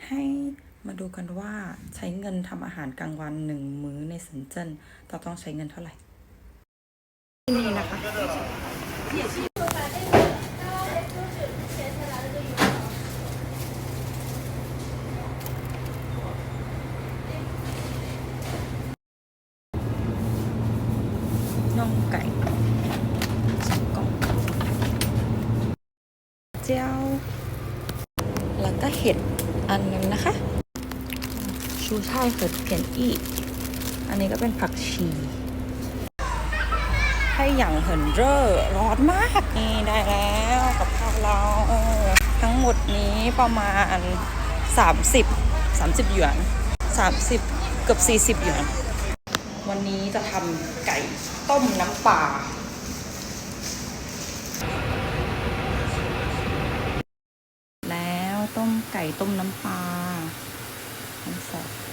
ໃຫ້ມາດູກັນວ່າໃຊ້ເງິນທຳອາຫານກາງວັນໜຶ່ງມື້ໃນເຊິນເຈິນ ຈະຕ້ອງໃຊ້ເງິນເທົ່າໃດ? ທີ່ນີ້ນະຄະ ໜ່ອງໄກ່ ສອງກ່ອງ ແຈ່ວ ແລ້ວກະເຫັດອັນໜຶ່ງນະຄະ ຊູຊ່າຍເຫັດພຽນອີກ ອັນນີ້ກະເປັນຜັກຊີ ໄດ້ຫຍັງເຫີນເດີ້ ຮ້ອນມາກ. ນີ້ໄດ້ແລ້ວກັບເຂົ້າເຮົາ ທັງໝົດນີ້ປະມານສາມສິບ ສາມສິບຢວນ ສາມສິບ ເກືອບສີ່ສິບຢວນ. ວັນນີ້ຈະທຳໄກ່ຕົ້ມນ້ຳປາ ແລ້ວ ຕົ້ມໄກ່ຕົ້ມນ້ຳປາ ໃຫ້ແຊບ.